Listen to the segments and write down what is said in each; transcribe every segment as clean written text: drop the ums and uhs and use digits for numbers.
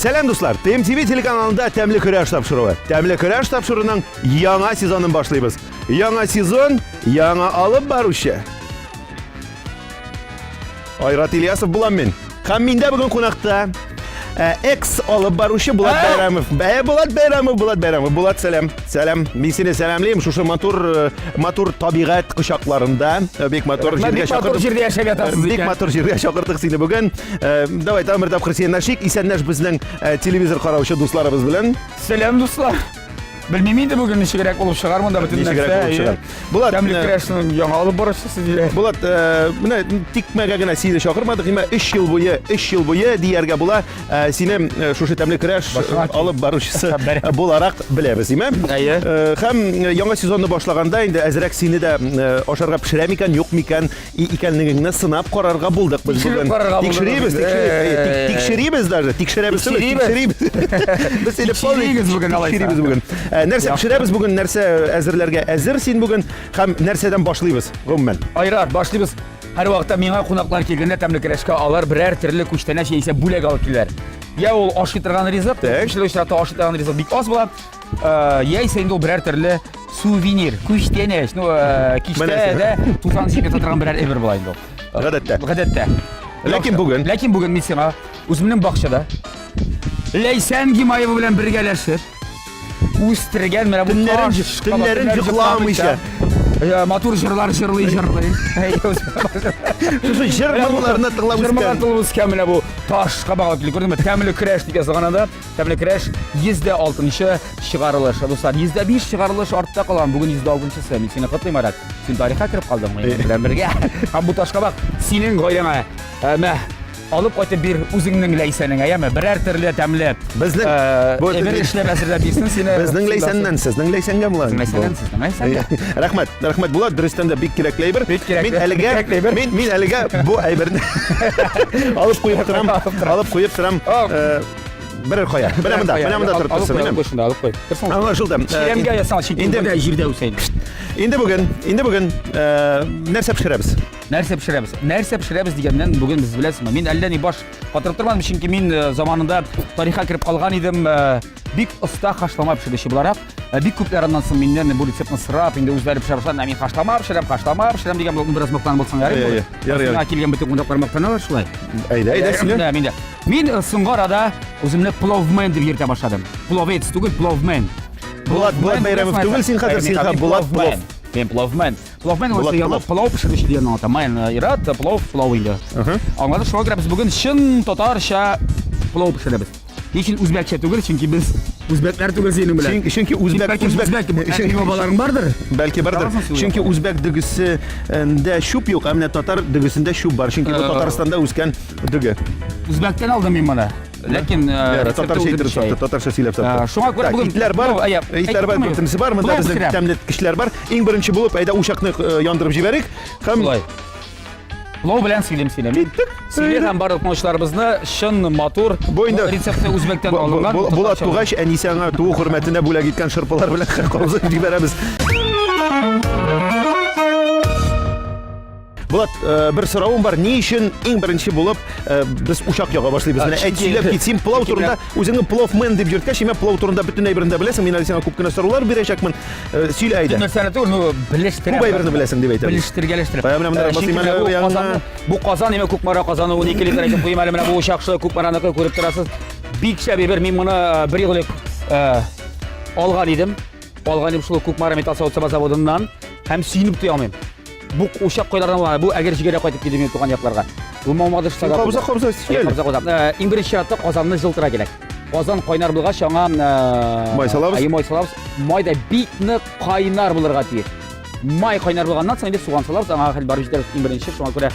Сәлам, дуслар! ТМТВ телеканалында Тәмле көрәш тапшыруы. Тәмле көрәш тапшыруының яңа сезонын башлыйбыз. Яңа сезон, яңа алып баручы. Айрат Ильясов булам мин. Һәм миндә бүген кунакта э, экс алып баручы Булат Ә? Бәйрәмов. Ә, Булат Бәйрәмов, Булат Бәйрәмов. Булат, сәлам. Сәлам. Мин сине сәламлим. Шушы матур э, матур табигать кочакларында, бик матур Рәхмәт, җиргә бик матур чакырдык. җирдә яшәп ятасыз Бик икән. матур җиргә чакырдык сине бүген. Давай тагын бер тапкыр сәламләшик, исәнләш безнең телевизор караучы дусларыбыз белән. Сәлам, дуслар. Белмим инде бүген ничегрәк булып чыгар монда бөтен Ничегрәк нәрсә. булып чыгар. Булат, Тәмле көрәшнең яңа алып баручысы диләр. Булат, менә тикмәгә генә сине чакырмадык, имә 3 ел буе, 3 ел буе дияргә була, сине шушы тәмле көрәш Башыңа кил. алып баручысы Бер. буларак беләбез, име? Әйе. Һәм яңа сезонны башлаганда инде әзрәк сине дә ашарга пешерә микән, юк микән икәнлегеңне сынап карарга булдык без Тикшереп бүген. карарга булдык. Тикшерибез, тикшерибез, тикшерибез даже, тикшерәбез түгел, Тикшерибез. тикшерибез. Без сине полный Тикшерегез бүген алайса. тикшерибез бүген. Нәрсә пешерәбез бүген, нәрсә әзерләргә әзер син бүген һәм нәрсәдән башлыйбыз гомумән? Айрат, башлыйбыз. Һәрвакытта миңа кунаклар килгәндә тәмле көрәшкә алар берәр төрле күчтәнәч яисә бүләк алып киләләр. Я ул ашый торган ризык, күпчелек очракта ашый торган ризык бик аз була. Яисә инде ул берәр төрле сувенир, күчтәнәч, ну, киштә дә тузан җыеп ята торган берәр әйбер була инде ул. Гадәттә. Гадәттә. Ләкин бүген. Ләкин бүген мин сиңа үземнең бакчада Ләйсән Гимаева белән бергәләшеп үстергән менә бу Төннәрен төннәрен йокламыйча. Матур җырлар җырлый җырлый. Шушы җыр моңнарына тыңлап Җыр моңнарын үскән. тыңлап үскән менә бу таш кабак алып килде. Күрдеңме? Тәмле көрәш дип язылган анда. Тәмле көрәш 106 чыгарылыш. Дуслар, 105 чыгарылыш артта калган. Бүген 106-нчысы. Мин сине котлыйм, Арат. Син тарихка кереп калдың минем белән бергә. Һәм бу ташкабак синең гаиләңә. Мә, алып кайтып бир үзеңнең Ләйсәнеңә, яме? Берәр төрле тәмле. Безнең бу әйбер эшләп әзерләп бирсен сине. Безнең Ләйсәннән, сезнең Ләйсәнгә була. Безнең Ләйсәннән, сезнең Ләйсәнгә. Рәхмәт, рәхмәт Булат, дөрестән дә бик кирәкле әйбер. Бик кирәкле. Мин әлегә Бик кирәкле әйбер. мин мин әлегә бу әйберне алып куеп торам, алып куеп торам. Берәр кая. Менә монда, менә монда торып торсын. Алып куй шунда, алып куй. Торсын. Аңлашылды. Чирәмгә ясал, чөнки инде җирдә үсә инде. Инде бүген, инде бүген нәрсә пешерәбез? Нәрсә пешерәбез? Нәрсә пешерәбез дигәннән бүген без беләсезме? Мин әллә ни баш катырып тормадым, чөнки мин заманында тарихка кереп калган идем. Бик оста хашлама пешерүче буларак, бик күпләр аннан соң миннән бу рецептны сорап, инде үзләре пешерә башладылар. Мин хашлама пешерәм, хашлама пешерәм дигән булып, бераз мактанып булсаң ярый. Ярый, ярый. Сиңа килгән бөтен кунаклар мактаналар шулай. Әйдә, әйдә, сөйлә. Мин дә. Мин соңгы арада үземне пловмен дип йөртә башладым. Пловец түгел, пловмен. Булат, Булат Бәйрәмов түгел син хәзер, син хәзер Булат Плов. Мин пловмен. Пловмен ул яңа плов пешерүче дигән аңлата. Майн Ират, плов, плов инде. Аңладык, шуңа күрә без бүген чын татарча плов пешерәбез. Ни өчен үзбәкчә түгел? Чөнки без үзбәкләр түгел синең белән. Чөнки, чөнки үзбәк, Бәлки үзбәк, үзбәк, чөнки- бабаларың бардыр? Бәлки бардыр. Табасың син Чөнки үзбәк дөгесендә чүп юк, ә менә татар дөгесендә чүп бар. Чөнки бу Татарстанда үскән дөге. Үзбәктән алдым мин моны. Ләкин Татарча әйтеп сатты, татарча сөйләп сатты. Шуңа күрә бүген итләр бар, итләр бар, бөтенесе бар, монда безнең тәмле кешеләр бар. Иң беренче булып, әйдә учакны яндырып җибәрик. Һәм Шулай. Плов белән сөйлим сөйлим. Киттек. Сөйлим һәм барлык тыңлаучыларыбызны чын матур Бу инде рецепты үзбәктән алынган. Булат тугач, әнисе аңа туу хөрмәтенә бүләк иткән шырпылар белән кабызып җибәрәбез. Булат, бер соравым бар. Ни өчен иң беренче булып без учак яга башлыйбыз? Менә әйт, сөйләп кит, син плов турында үзеңне пловмен дип йөрткәч, имә плов турында бөтен әйберен дә беләсең. Мин әле сиңа күп кенә сораулар бирәчәкмен. Сөйлә әйдә. Нәрсәне түгел, ну, белештерә. Күп әйберне беләсең дип әйтәм. Белештергәләштерә. Кая менә монда Чөнки менә бу казан, бу казан, имә Кукмара казаны 12 литр әйтеп куйым әле менә бу учак шулай Кукмараныкы күреп торасыз. Бик шәп әйбер. Мин моны бер ел элек алган идем. Алган идем шул Кукмара металл савыт-саба заводыннан һәм сөенеп туя алмыйм. Бу учак кайлардан була? Бу Әгерҗегә дә кайтып килде минем туган якларга. Бу Мамадышта да. Кабыза, кабыза, сөйлә. Кабыза, кабыза. Иң беренче чиратта казанны җылытырга кирәк. Казан кайнар булгач, аңа май салабыз. Әйе, май салабыз. Май да бик нык кайнар булырга тиеш. Май кайнар булганнан соң инде суган салабыз, аңа хәл барып җитәрбез иң беренче. Шуңа күрә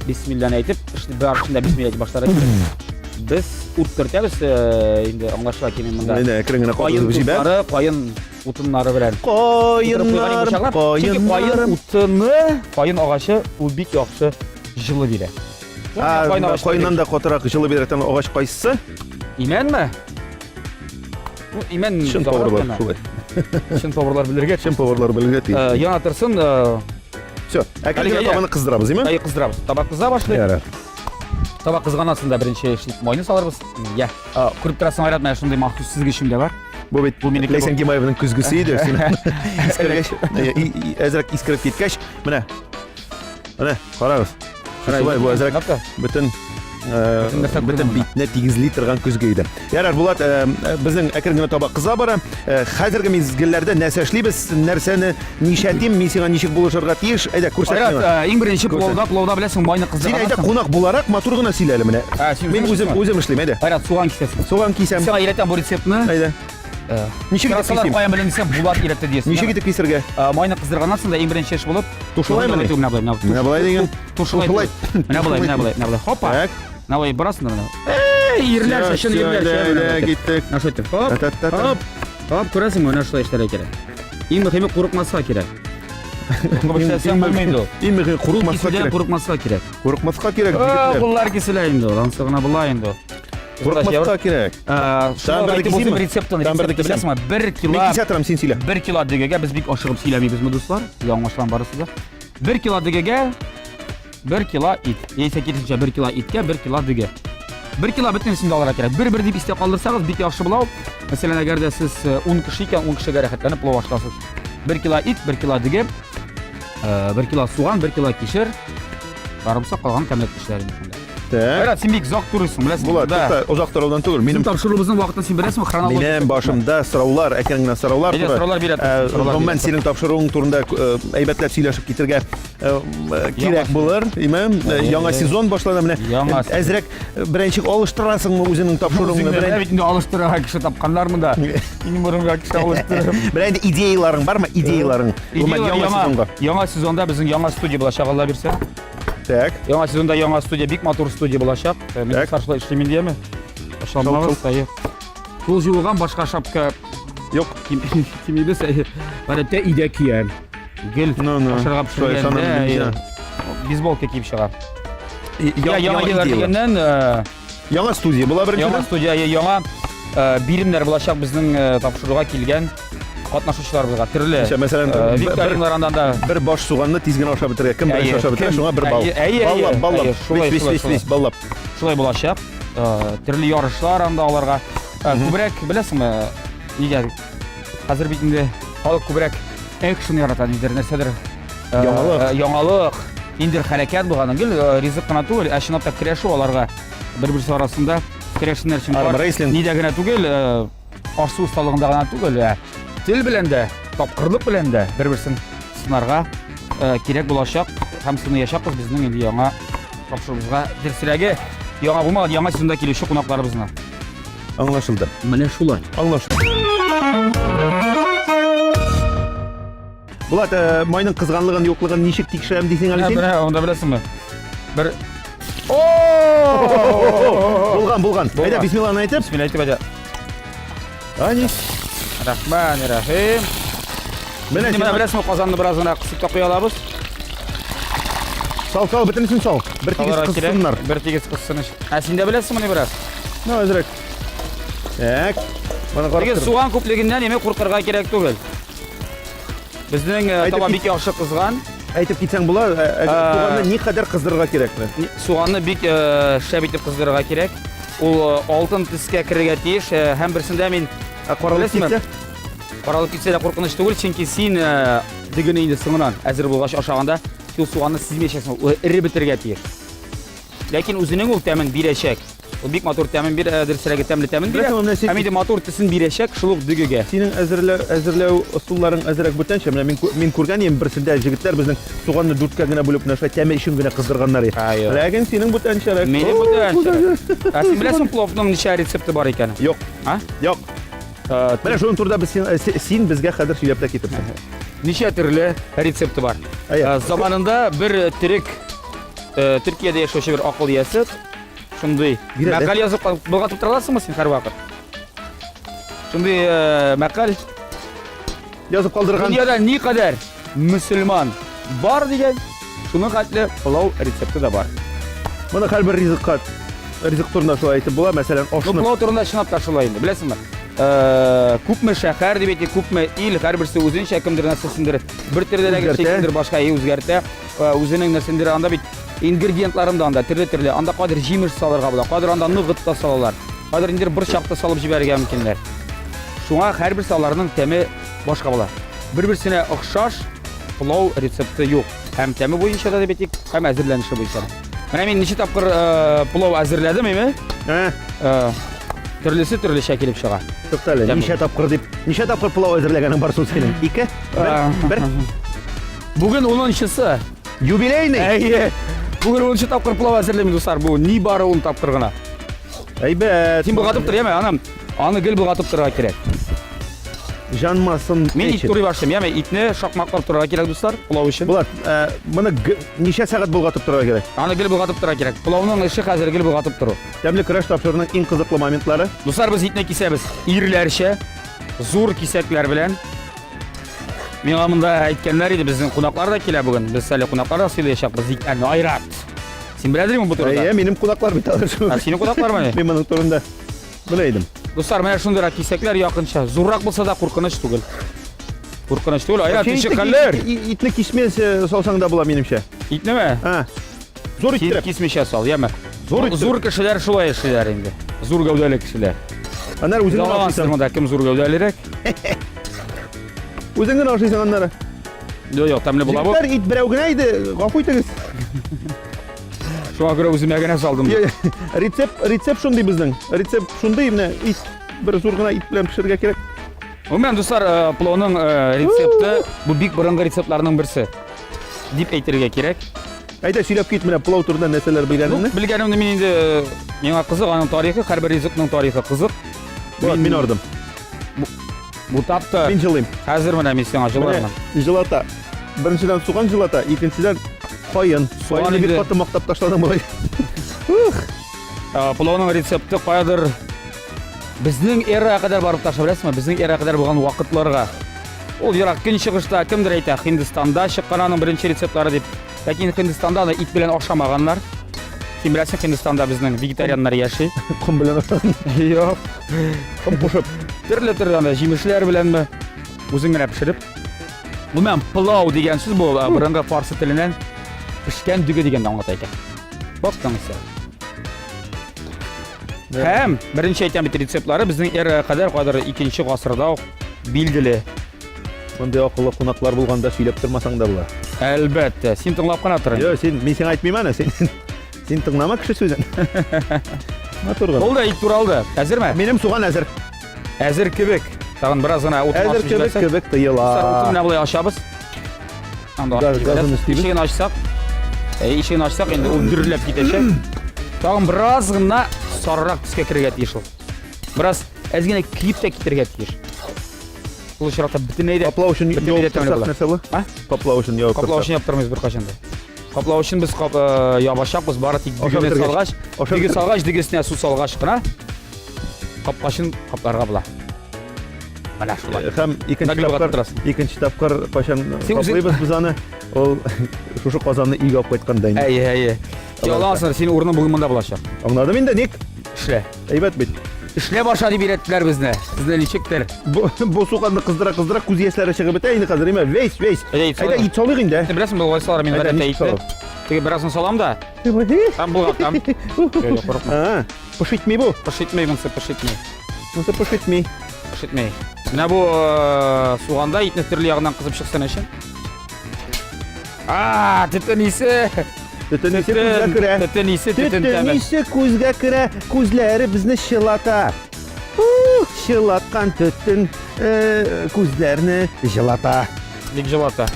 бисмилланы әйтеп, барысын да бисмилла әйтеп башларга кирәк. Без ут төртәбез, инде аңлашыла ки мин монда. Инде әкрен генә каен кабызып җибәр. тутлары, каен утыннары белән. Каеннар, Чөнки каен каеннар. утыны, каен агачы ул бик яхшы җылы бирә. А, Каен агачы каеннан да катырак җылы бирә торган агач кайсысы? Имәнме? Ну, имән Чын озаграк поварлар кына. шулай. Чын поварлар белергә. Чын поварлар белергә тиеш. Яна торсын, Все, әкрен генә Әлегә табаны кыздырабыз, име? Әй, кыздырабыз. Таба кыза башлый. Ярар. Таба кызганасың да беренче эш итеп майны салырбыз. Я. Күреп торасың, Айрат, менә шундый махсус сизгечем дә бар. Бу бит Бу минеке. Ләйсән Гимаевның көзгесе иде. Син искергәч, әзрәк искереп киткәч, менә. Менә, карагыз. Шулай бу әзрәк бөтен бөтен битне тигезли торган көзге иде. Ярар, Булат, безнең әкрен генә таба кыза бара. Хәзерге мизгелләрдә нәрсә эшлибез, нәрсәне нишәтим, мин сиңа ничек булышырга тиеш? Әйдә, күрсәт миңа. Айрат, иң беренче пловда, пловда беләсең, майны кыздырганнан. Син әйдә кунак буларак матур гына сөйлә әле менә. Мин үзем үзем эшлим, әйдә. Айрат, суган кисәсең. Суган кисәм. Сиңа өйрәтәм бу рецептны. Әйдә. Ничек итеп кисим? Каян беләм дисәң, Булат өйрәтте диясең. Ничек итеп кисергә? Майны кыздырганнан соң да иң беренче эш булып, Тушылаймыни? Менә болай, менә Менә болай деген. Тушылай. Менә болай, менә болай, менә болай. Хопа. Так. Менә болай барасың да менә. Эй, ирләрчә, чын ирләрчә. Киттек. Менә шулай итеп. Хоп. Хоп. Хоп, күрәсеңме, менә шулай эшләргә кирәк. Иң мөһиме курыкмаска кирәк. Куркып эшләсәң булмый инде ул. Иң мөһиме курыкмаска кирәк. Курыкмаска кирәк. Курыкмаска кирәк, егетләр. Куллар киселә инде ул. Ансы гына була инде ул. Курыкмаска кирәк. Шулай бер әйтеп булсын рецептын, рецептын беләсеңме? 1 кило. Мин кисә торам, син сөйлә. 1 кило дегегә без бик ашыгып сөйләмибезме, дуслар? Яңашлан барысы да. 1 кило дегегә 1 кило ит. Яисә киресенчә 1 кило иткә 1 кило дөге. 1 кило бөтенесен дә алырга кирәк. Бер-бер дип истә калдырсагыз, бик яхшы була. Мәсәлән, әгәр дә сез 10 кеше икән, 10 кешегә рәхәтләнеп плов ашатасыз. 1 кило ит, 1 кило дөге, 1 кило суган, 1 кило кишер, сарымсак, калган тәмләткечләр инде шунда. Так. Айрат, син бик озак турыйсың, беләсеңме? Була, тукта, озак торудан түгел. Минем тапшыруыбызның вакытын син беләсеңме, хронология? Минем башымда сораулар, әкрен генә сораулар тора. Сораулар бирә торсын. Гомумән, синең тапшыруың турында әйбәтләп сөйләшеп китергә кирәк булыр, име? Яңа сезон башлана менә. Әзрәк беренче алыштырасыңмы үзеңнең тапшыруыңны? Менә бит инде алыштырырга кеше тапканнар монда. Минем урынга кеше алыштырып. Менә инде идеяларың бармы? Идеяларың. Гомумән, яңа сезонга. Яңа сезонда безнең яңа студия булачак, Алла бирсә. Так. Яңа сезонда яңа студия, бик матур студия булачак. Мин Так. шулай эшлим инде, яме. Башламабыз, әйе. Кул җуылган башка шапка Юк. кимибез, әйе. Гадәттә өйдә киям. Гел Ну, ну. ашарга Шулай, пешергәндә, ышанам, әйе. мин Бейсболка киеп чыга. Яңа Яңа идеялар идеялар. дигәннән, Яңа студия була яңа беренчедән. студия, әйе, яңа биремнәр булачак безнең тапшыруга килгән катнашучыларыбызга төрле. Ничә, мәсәлән, викториналар андан да бер баш суганны тиз генә ашап бетерергә. Кем беренче ашап бетерә, шуңа бер балл. Әйе, Баллап, баллап. Шулай, Вис, вис, вис, баллап. Шулай булачак. Төрле ярышлар анда аларга. Күбрәк беләсеңме, нигә? Хәзер бит инде халык күбрәк экшен ярата, нидер нәрсәдер. Яңалык. Яңалык, ниндидер хәрәкәт булган. Гел ризык кына түгел, ә чынлап та көрәшү аларга бер-берсе арасында көрәшсеннәр өчен Арм рейслинг. Нидә генә түгел, аш-су осталыгында гына түгел, ә тел белән дә, тапкырлык белән дә бер-берсен сынарга кирәк булачак һәм сыныячакбыз безнең инде яңа тапшыруыбызга. Дөресрәге, яңа булмаган, яңа сезонда килүче кунакларыбызны. Аңлашылды. Менә шулай. Аңлашылды. Булат, майның кызганлыгын, юклыгын ничек тикшерәм дисең әле син? Менә, анда беләсеңме? Бер Булган, булган. Әйдә, бисмилланы әйтеп. Бисмилла әйтеп, әйдә. Ани. Рахман рахим. Менә Менә беләсеңме, казанны бераз гына кысып та куя алабыз. Сал, сал, бөтенесен сал. Бер тигез кызсыннар. Бер тигез кызсын. Ә син дә беләсеңме ни бераз? Ну, әзрәк. Так. Моны карап Теге суган күплегеннән еме куркырга кирәк түгел. Безнең таба бик яхшы кызган. Әйтеп китсәң була, суганны никадәр кыздырырга кирәкме? Суганны бик шәп итеп кыздырырга кирәк. Ул алтын төскә керергә тиеш һәм берсендә мин каралып китсә? Каралып китсә дә куркыныч түгел, чөнки син дөгене инде соңыннан әзер булгач ашаганда, син суганны сизмәячәксең, ул эреп бетергә тиеш. Ләкин үзенең ул тәмен бирәчәк. Ул бик матур тәмен бир, дөресрәге тәмле тәмен бирә. Һәм инде матур төсен бирәчәк шул ук дөгегә. Синең әзерләү, әзерләү ысулларың әзрәк бүтәнчә. Менә мин мин күргән идем, берсендә җегетләр безнең суганны дүрткә генә бүлеп, менә шулай тәме өчен генә кыздырганнар иде. Ләкин синең бүтәнчәрәк. Минем бүтәнчәрәк. Ә син беләсең пловның ничә рецепты бар икәнен? Юк. А? Юк. Менә шуның турында без син, син безгә хәзер сөйләп тә китерсең. Ничә төрле рецепты бар. Заманында бер төрек Төркиядә яшәүче бер акыл иясе шундый мәкаль язып болгатып тора аласыңмы син һәрвакыт? Шундый мәкаль язып калдырган. Дөньяда никадәр мөселман бар дигән, шуның хәтле пылау рецепты да бар. Моны һәрбер ризыкка ризык турында шулай әйтеп була, мәсәлән, ашны. Ну, пылау турында чынлап та шулай инде, беләсеңме? Күпме шәһәр дип әйтик, күпме ил, һәрберсе үзенчә кемдер нәрсәсендер бер төрлерәк эшли, кемдер башка үзгәртә. Үзенең нәрсәндер анда бит Ингредиентларын да анда төрле-төрле. Анда кадер җимеш салырга була, кадер анда ныгыт та салалар. Кадер инде борчак та салып җибәрергә мөмкиннәр. Шуңа һәрберсе аларның тәме башка була. Бер-берсенә охшаш пылау рецепты юк. Һәм тәме буенча да дип әйтик, һәм әзерләнеше буенча да. Менә мин ничә тапкыр э, пылау әзерләдем, име? Ә, Э, төрлесе төрлечә килеп чыга. Тукта әле, ничә тапкыр дип, ничә тапкыр пылау әзерләгәнең бар соң синең? Ике? Бер? Бер? Бүген унынчысы. Юбилейный? Әйе. Бүген унынчы тапкыр пылау әзерлим, дуслар. Бу ни бары ун тапкыр гына. Әйбәт. Син болгатып тор, яме, анам. Аны гел болгатып торырга кирәк. Жанмасын. Мин ит турый башлыйм, яме, итне шакмаклап торырга кирәк, дуслар, пылау өчен. Булат, э, моны ничә сәгать болгатып торырга кирәк? Аны гел болгатып торырга кирәк. Пылауның эше хәзер гел болгатып тору. Тәмле көрәш тапшыруның иң кызыклы моментлары. Дуслар, без итне кисәбез. Ирләрчә, зур кисәкләр белән. Миңа монда әйткәннәр иде, безнең кунаклар да килә бүген. Без әле кунаклар да сыйлаячакбыз. Икән, Айрат. Син беләдерме бу турыда? Әйе, минем кунаклар бит алар. Ә, синең кунаклармы? Мин моның турында белә идем. Дуслар, менә шундыйрак кисәкләр якынча. Зуррак булса да куркыныч түгел. Куркыныч түгел. Айрат, ничек хәлләр? Итне кисмәсә салсаң да була минемчә. Итнеме? Ә. Зур иттереп. Кисмичә сал, яме. Зур иттереп. Зур кешеләр шулай эшлиләр инде. Зур гәүдәле кешеләр. Аннары үзең генә ашыйсың. Монда кем зур гәүдәлерәк? Үзең генә ашыйсың аннары. Юк, юк, тәмле була бу. Җегетләр, ит берәү генә иде, гафу итегез. Шуңа күрә үземә генә салдым. Рецепт, рецепт шундый безнең. Рецепт шундый, менә ит бер зур гына ит белән пешерергә кирәк. Гомумән, дуслар, э, пылауның э, рецепты бу бик борынгы рецептларның берсе дип әйтергә кирәк. Әйдә сөйләп кит менә пылау турында нәрсәләр белгәнеңне. Ну, белгәнемне мин инде э, миңа кызык, аның тарихы, һәрбер ризыкның тарихы кызык. Мин, мин ардым. Бу тапты. Мин җылыйм. Хәзер менә мин сиңа җылармын. Җылата. Беренчедән суган җылата, икенчедән каен. Суган бик каты мактап ташладың болай. Ух. Пылауның рецепты каядыр безнең эрага кадәр барып таша, беләсезме? Безнең эрага кадәр булган вакытларга. Ул ерак көнчыгышта, кемдер әйтә, Һиндстанда чыккан аның беренче рецептлары дип. Ләкин Һиндстанда аны ит белән ашамаганнар. Син беләсең, Һиндстанда безнең вегетарианнар яши. Ком белән ашаган. Юк. Ком кушып. Төрле-төрле анда җимешләр беләнме? Үзең генә пешереп. Гомумән, пылау дигән сүз бу борынгы фарсы теленнән пешкән дөге дигәнне аңлата икән. Бактың исә. Һәм беренче әйтәм бит рецептлары безнең эрага кадәр кадәр икенче гасырда ук билгеле. Мондый акыллы кунаклар булганда сөйләп тормасаң да була. Әлбәттә, син тыңлап кына тор. Юк, син мин сиңа әйтмим аны, син син тыңлама кеше сүзен. Матур гына. Булды, ит туралды. Әзерме? Минем суган әзер. Әзер кебек. Тагын бераз гына утын Әзер ачып кебек җибәрсәк. кебек тыела. Дуслар, утын менә болай ачабыз. Анда Газ- ачып җибәрәбез. газын өстибез. Ишеген ачсак, э, ишеген ачсак инде ул дөрләп китәчәк. Тагын бераз гына сарырак төскә керергә тиеш ул. Бераз әз генә киеп тә китәргә тиеш. Ул очракта бөтенләй дә Каплау өчен бөтенләй дә ябып тәмле торсак була. нәрсә була? А? Каплау өчен ябып Каплау торсак. өчен яптырмыйбыз беркайчан да. Каплау өчен без кап, э, ябачакбыз, бары тик Ашап дөгене бетергәч. салгач, Ашап дөге бетергәч. салгач, дөгесенә су салгач кына капкачын капларга була. Менә шулай. Һәм икенче Наглый тапкыр, торасың. икенче тапкыр кайчан Син үзең- каплыйбыз без аны, ул шушы казанны өйгә алып кайтканда инде. Әйе, әйе. Ялансың, синең урының бүген монда булачак. Аңладым инде, ник? Эшлә. Әйбәт бит. Эшлә баша дип өйрәттеләр безне. Сезне ничектер. Бу, бу суганны кыздыра кыздыра күз яшьләре чыгып бетә инде хәзер, әйме? Весь, весь. Әйдә, ит Әйдә, салыйк. ит салыйк инде. Син беләсеңме, болай салар мин Әйдә, гадәттә ничек итне. салып? Теге беразын салам да, һәм болгатам. Юк, юк, курыкма. А, пошитми бу. Пошитмей монысы, пошитмей. Монысы пошитми. Пошитмей. Менә бу э, суганда итне төрле ягыннан кызып чыксын өчен. А, төтен исе. Төтен исе күзгә керә. Төтен исе, төтен Төтен тәме. исе күзгә керә, күзләре безне чылата. Ух, чылаткан төтен э, күзләрне җылата. Бик җылата.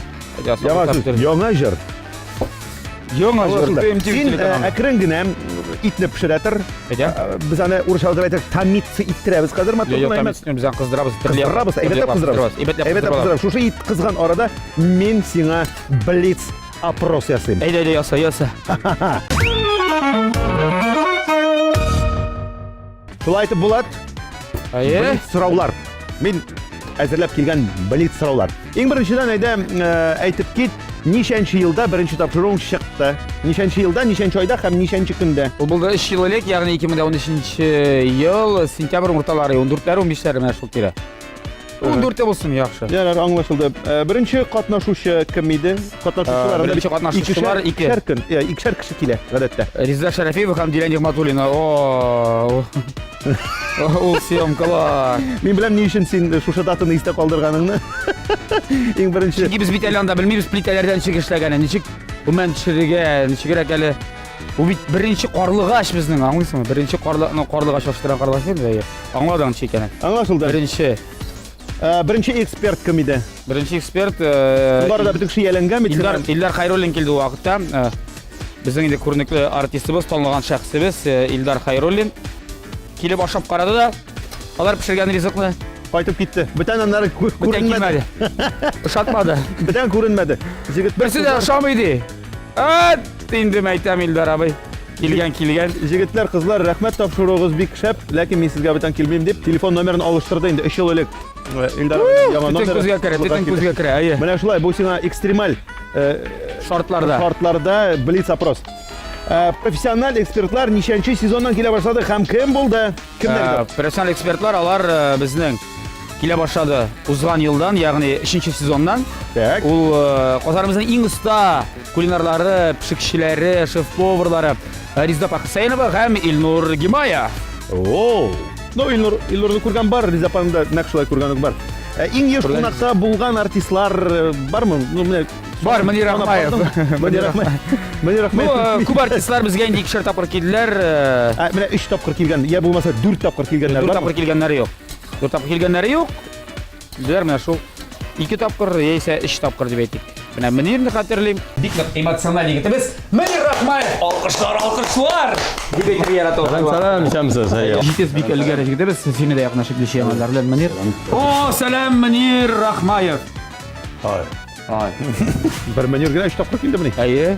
Яңа сүз, яңа җыр. Яңа җыр. TMT Син э, телеканалы. әкрен генә итне пешерә тор. Әйдә. Э, Без аны урысча дип әйтәк, томиться иттерәбез хәзер матур Юк, гына. там без аны кыздырабыз. Кыздырабыз, әйбәтләп кыздырабыз. Әйбәтләп Әйбәтләп кыздырабыз. кыздырабыз. Шушы ит кызган арада мин сиңа блиц опрос ясыйм. Әйдә, әйдә, яса, яса. Шулай итеп, Булат, Әйе. блиц сораулар. Мин әзерләп килгән блиц сораулар. Иң беренчедән әйдә э, әйтеп кит, ничәнче елда беренче тапшыруың чыкты? Ничәнче елда, ничәнче айда һәм ничәнче көндә? Ул булды 3 ел элек, ягъни 2013 ел сентябрь урталары, 14-ләре, 15-ләре менә шул тирә. 14 тә булсын, яхшы. Ярар, аңлашылды. Э, беренче катнашучы кем иде? Катнашучылар беренче катнашучылар ике. Икешәр көн, э, икешәр кеше килә гадәттә. Резеда Шәрәфиева һәм Дилә Нигъмәтуллина. О, ул съемкалар. Мин беләм ни өчен син шушы датаны истә калдырганыңны. Иң беренче. Чөнки без бит әле анда белмибез плитәләрдә ничек эшләгәнен, ничек гомумән төшерергә, ничегрәк әле. Бу бит беренче карлыгач безнең, аңлыйсыңмы? Беренче карлы, ну, карлыгач аштырган карлыгач инде, әйе. Аңладың ничек икәнен. Аңлашылды. Беренче. Э, беренче эксперт кем иде? Беренче эксперт э, Бары да бөтен кеше ияләнгән бит. Илдар, Илдар Хайруллин килде ул вакытта. Э, безнең инде күренекле артистыбыз, танылган шәхесебез Илдар Хайруллин килеп ашап карады да, алар пешергән ризыкны кайтып китте. Бүтән аннары күренмәде. Ошатмады. Бүтән күренмәде. Җегет берсе дә ошамый ди. Әт, инде мәйтәм Илдар абый. Килгән, килгән. Җегетләр, кызлар, рәхмәт тапшыруыгыз бик шәп, ләкин мин сезгә бүтән килмим дип, телефон номерын алыштырды инде 3 ел элек. Э, Илдар абыйның яңа Төтен номеры. күзгә керә, төтен күзгә керә, әйе. Менә шулай, бу сиңа экстремаль э, Шартларда. шартларда блиц опрос. Э, профессиональ экспертлар ничәнче сезоннан килә башлады һәм кем булды? Кемнәр? Э, профессиональ экспертлар алар э, безнең килә башлады узган елдан, ягъни 3 сезоннан. Так. Ул э, Казаныбызның иң оста кулинарлары, пешекчеләре, шеф-поварлары Резеда апа Хөсәенова һәм Илнур Гимая. О! Ну, Илнур, Илнурны күргән бар, Резеда апаны да нәкъ шулай күргән бар. Иң еш кунакта булган артистлар бармы? Ну, менә Бар, Мөнир Ахмаев. Мөнир Ахмаев. Мөнир Ахмаев. Ну, күп артистлар безгә инде икешәр тапкыр килделәр. Ә, менә өч тапкыр килгән, я булмаса дүрт тапкыр килгәннәр бар. Дүрт тапкыр килгәннәре юк. Дүрт тапкыр килгәннәре юк. Килделәр менә шул ике тапкыр яисә өч тапкыр дип әйтик. Менә Мөнирне хәтерлим. Бик нык эмоциональ егетебез Мөнир Рахмаев. Алкышлар, алкышлар! Дип әйтергә ярата ул. Сәлам, исәнмесез. Җитез бик өлгер егетебез. Сине дә якынлашып килүче яңалар белән Мөнир. О, сәлам, Мөнир Рахмаев. Ай. Ай. Бер Мөнир генә өч тапкыр килдемени? Әйе.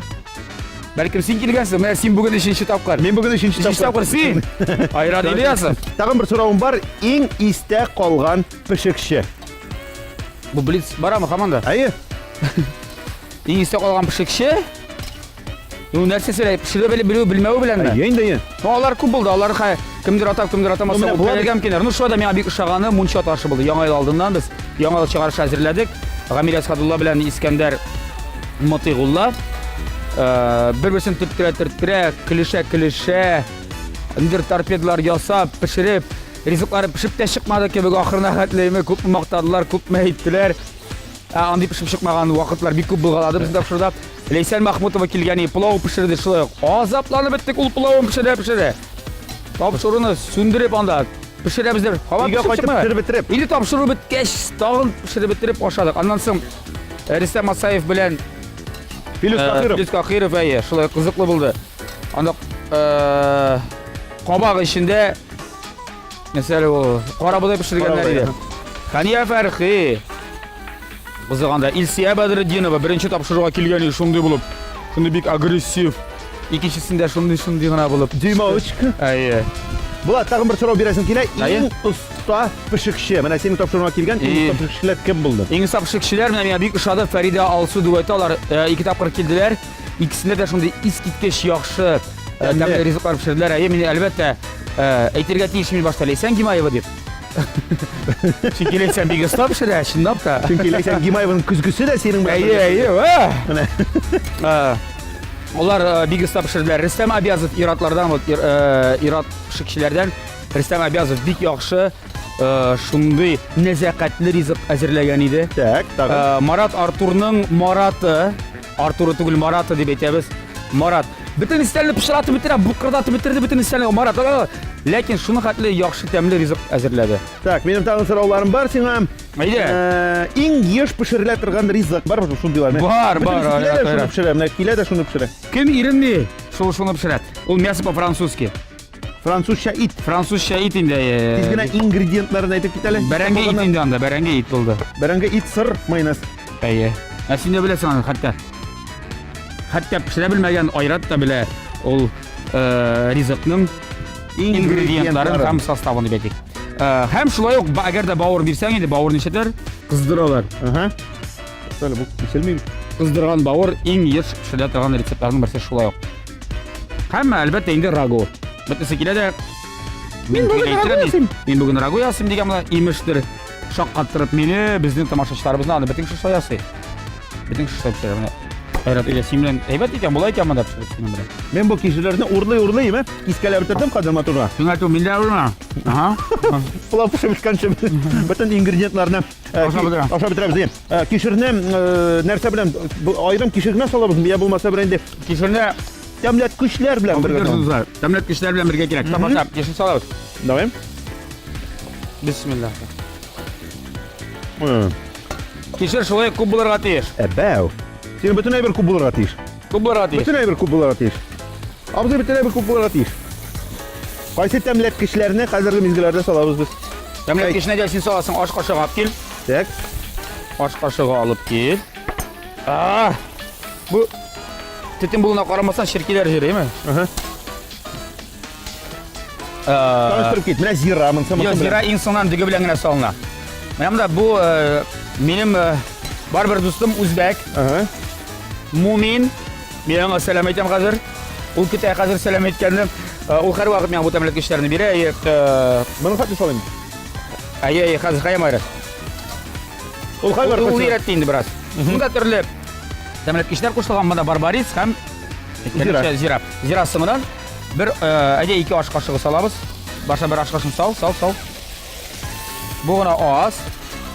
Бәлкем син килгәнсең, менә син бүген өченче тапкыр. Мин бүген өченче тапкыр. Өченче тапкыр син. Айрат Ильясов. Тагын бер соравым бар. Иң истә калган пешекче. Бу блиц барамы һаман да? Әйе. Иң истә калган пешекче? Ну, нәрсә сөйләй? Пешерә белеп белү, белмәве беләнме? Әйе инде, әйе. Ну, алар күп булды. Алар хә кемдер атап, кемдер атамаса, Ну, менә болар- үпкәләргә мөмкиннәр. Ну, шулай да миңа бик ошаганы мунча ташы булды. Яңа ел алдыннан без яңа ел чыгарышы әзерләдек. Гамил Әсхәдулла белән Искәндәр Мотыйгулла э, бер-берсен төрттерә-төрттерә, көлешә-көлешә, ниндидер торпедалар ясап, пешереп, ризыклары пешеп тә чыкмады кебек ахырына хәтлеме, күпме мактадылар, күпме әйттеләр. Ә андый пешеп чыкмаган вакытлар бик күп булгалады безнең тапшыруда. Ләйсән Махмутова килгән и пылау пешерде шулай ук. Азапланып беттек ул пылавын пешерә пешерә. Тапшыруны сүндереп анда пешерәбез дип. Һава Өйгә пешеп кайтып чыкмады. пешереп бетереп. Инде тапшыру беткәч, тагын пешереп бетереп ашадык. Аннан соң э, Рөстәм Асаев белән Филүс э, Кахиров. Филүс Кахиров әйе, шулай кызыклы булды. Анда э, кабак эчендә нәрсә әле ул карабодай пешергәннәр Карабодай, иде. Хәния Фәрхи Кызыганда Илсия Бәдретдинова беренче тапшыруга килгән иде шундый булып, шундый бик агрессив. Икенчесендә шундый-шундый гына булып. Дюймовочка. Әйе. Булат, тагын бер сорау бирәсем килә. Әйе. Иң оста пешекче. Менә синең тапшыруыңа килгән иң И. оста пешекчеләр кем булды? Иң оста пешекчеләр менә миңа бик ошады. Фәридә, Алсу дуэты алар э, ике тапкыр килделәр. Икесендә дә шундый искиткеч яхшы э, Тәмле. тәмле ризыклар пешерделәр. Әйе, мин әлбәттә э, әйтергә тиеш мин башта Ләйсән Гимаева дип. Чөнки Ләйсән бик оста пешерә, чынлап та. Чөнки Ләйсән Гимаеваның көзгесе дә синең белән. Әйе, әйе, вә. Менә. Э, Алар э, бик оста пешерделәр. Рөстәм Абязов ир-атлардан, вот ир, э, ир-ат пешекчеләрдән Рөстәм Абязов бик яхшы э, шундый нәзакәтле ризык әзерләгән иде. Так, тагын. Э, Марат Артурның Мараты, Артуры түгел, Мараты дип әйтәбез. Марат бөтен өстәлне пычратып бетерә, букырдатып бетерде бөтен өстәлне. Марат, ала, ала. Ләкин шуны хәтле яхшы тәмле ризык әзерләде. Так, минем тагын сорауларым бар сиңа. Әйдә. Э, Иң еш пешерелә торган ризык бармы шундыйлар? Менә Бар, бөтенесе бар, килә Айрат, дә шуны Айрат. пешерә, менә килә дә шуны пешерә. Кем иренми, шул шуны пешерә. Ул мясо по-французски. Французча ит. Французча ит инде. Тиз генә ингредиентларын әйтеп кит әле. Бәрәңге ит инде анда, бәрәңге ит булды. Бәрәңге ит, сыр, майонез. Әйе. Ә син дә беләсең аны хәтта. Хәтта пешерә белмәгән Айрат та белә ул э, ризыкның ингредиентларын һәм составын дип әйтик. Э, һәм шулай ук әгәр дә бавыр бирсәң инде бавыр ничәтер? Кыздыралар. Ага. Әле бу киселми бит. Кыздырган бавыр иң еш пешерелә торган рецептларның берсе шулай ук. Һәм әлбәттә инде рагу. Бөтенесе килә дә Мин бүген рагу ясыйм. Мин бүген рагу ясыйм дигән була, имештер. Шаккаттырып мине, безнең тамашачыларыбызны аны бөтен кеше шулай ясый. Бөтен кеше шулай пешерә. Менә Айрат өйдә син белән әйбәт икән, була икән монда пешереп синең белән. Мин бу кишерләрне урлый-урлый, име? Кискәләп бетердем хәзер матурга. Син әйтү, мин дә урма. Ага. Пылау пешеп беткәнче бөтен ингредиентларны э, Ашап бетерәм. Ашап бетерәбез. Әйе. Э, Кишерне э, нәрсә белән бу аерым кишер генә салабызмы, я булмаса бер инде Кишерне тәмләткечләр белән бергә. Бергә. Тәмләткечләр белән бергә кирәк. Тамаша, кишер салабыз. Давай. Бисмилла. Кишер шулай күп булырга тиеш. Әбәү. Синең бөтен әйбер күп булырга тиеш. Күп булырга тиеш. Бөтен әйбер күп булырга тиеш. Абзый бөтен әйбер күп булырга тиеш. Кайсы тәмләткечләрне хәзерге мизгелләрдә салабыз без? Тәмләткечне дә син саласың, аш кашыгы алып кил. Так. Аш кашыгы алып кил. А! Бу төтен булуына карамастан черкиләр җыри, әйме? Ага. Таныштырып кит. Менә зира монысы Юк, зира иң соңыннан дөге белән генә салына. Менә монда бу э, минем э, бар бер дустым үзбәк. Ага. Мумин. Мин аңа сәлам әйтәм хәзер. Ул көтә хәзер сәлам әйткәнне. Э, ул һәрвакыт миңа бу тәмләткечләрне бирә. Моны хәтле салыйм. Әйе, әйе, хәзер каям айрат. Ул кайбер Ул өйрәтте инде бераз. Монда төрле тәмләткечләр кушылган, монда барбарис һәм Зира. Зира. Зира соңыннан бер, э, әйдә ике аш кашыгы салабыз. Башта бер аш кашыгын сал, сал, сал. Бу гына аз.